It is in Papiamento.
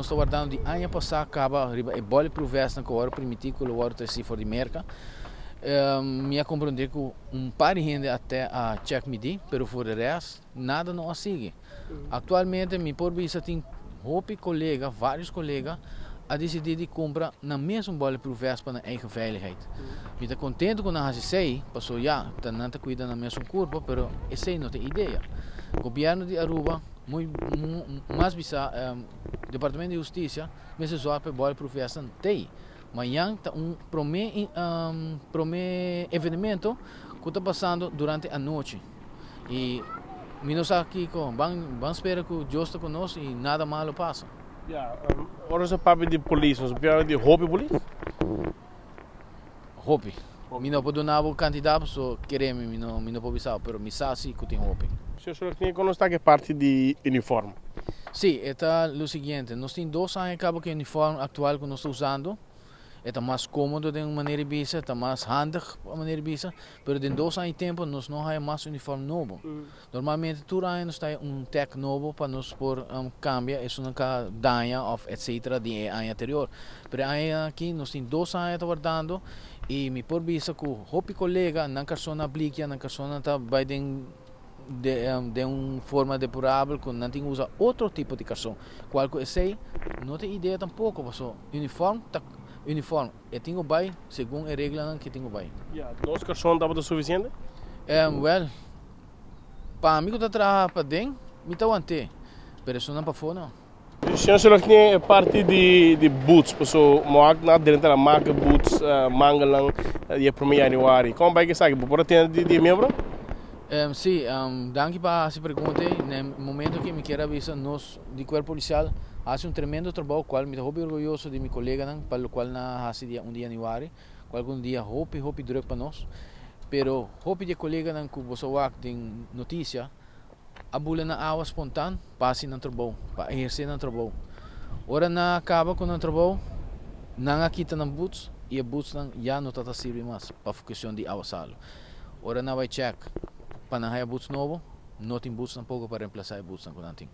Nos ta wardando di aña pasá kaba riba e bulletproof vestnan ku awor permití ku lo wòrdu tresí for di Merka. Mi a komprondé ku un par di hende a te a chèk midí, pero for de rèst nada no a sigui. Aktualmente mi por bisa tin hopi kolega, vários kolega, a disidí di kumpra nan mes un bulletproof vest pa nan eigen veiligheid. Mi ta kontentu ku nan hasi esei, pasobra ya, ta nan ta kuida nan mesun kurpo, pero esei no ta e idea. Gobièrnu di Aruba, muy, mas bisa Departamento di Husticia mester zorg pa e bulletproof vestnan tei. Mañan ta un prome prome evenemento cu ta pasando durante anochi y mi no sa kico, ban ban spera cu Dios ta cu nos y nada malo pasa. Ya, ora nos a papia di polis, nos a papia di hopi polis? Hopi. Mi no por duna bo cantidad paso kere mi, mi no mi no por bisa bo, pero mi sa si cu tin hopi. Señor Soler, tin e nos ta ke parti di uniform? Si, e ta lo siguiente, nos tin dos aña caba cu e uniform actual cu nos ta usando, e ta mas comodo den un manera di bisa, e ta mas handig pa manera di bisa, pero den dos aña y tempo nos no haya mas uniform nobo. Normalmente tur aña nos ta haya un tag nobo pa nos por cambia esunnan cu a daña of etcetera di e aña anterior. Pero e aña aki nos tin dos aña ta wardando y mi por bisa cu hopi colega nan carson a blikia, nan carson ta bay den den un forma deplorabel cu nan tin usa otro tipo di carson. Cual cu esey no ta e idea tampoco pasobra uniform ta uniform. E tin cu bay segun e reglanan cu e tin cu bay. Ya, dos carson tabata suficiente? Wel, pa mi cu ta traha paden, mi ta want'é, pero esunnan pafó no. Señor Sherlock tin e parti di di boots, paso moak na drenta na maka boots, manganan di e prome januari. Kon bai ku esaki? Bo por a tende di di e miembro? Sí, danki pa hasi pregunta ei. Na e momento aki mi kier a bisa nos di Cuerpo Policial a hasi un tremendo trabou cual mi ta hopi orguyoso di mi coleganan pa locual nan a hasi dia un di januari, cual cu un dia hopi hopi druk pa nos. Pero hopi di e coleganan cu boso a wak den noticia a bula nan awa spontan pa hasi nan trabou, pa eherce nan trabou. Ora nan a caba cu nan trabou, nan a kita nan boots y e bootsnan ya no ta ta sirbi mas pa cuestion di awa salo. Ora nan bai check pa nan haya boots nobo, no tin boots tampoco pa reemplaza e bootsnan cu nan tin.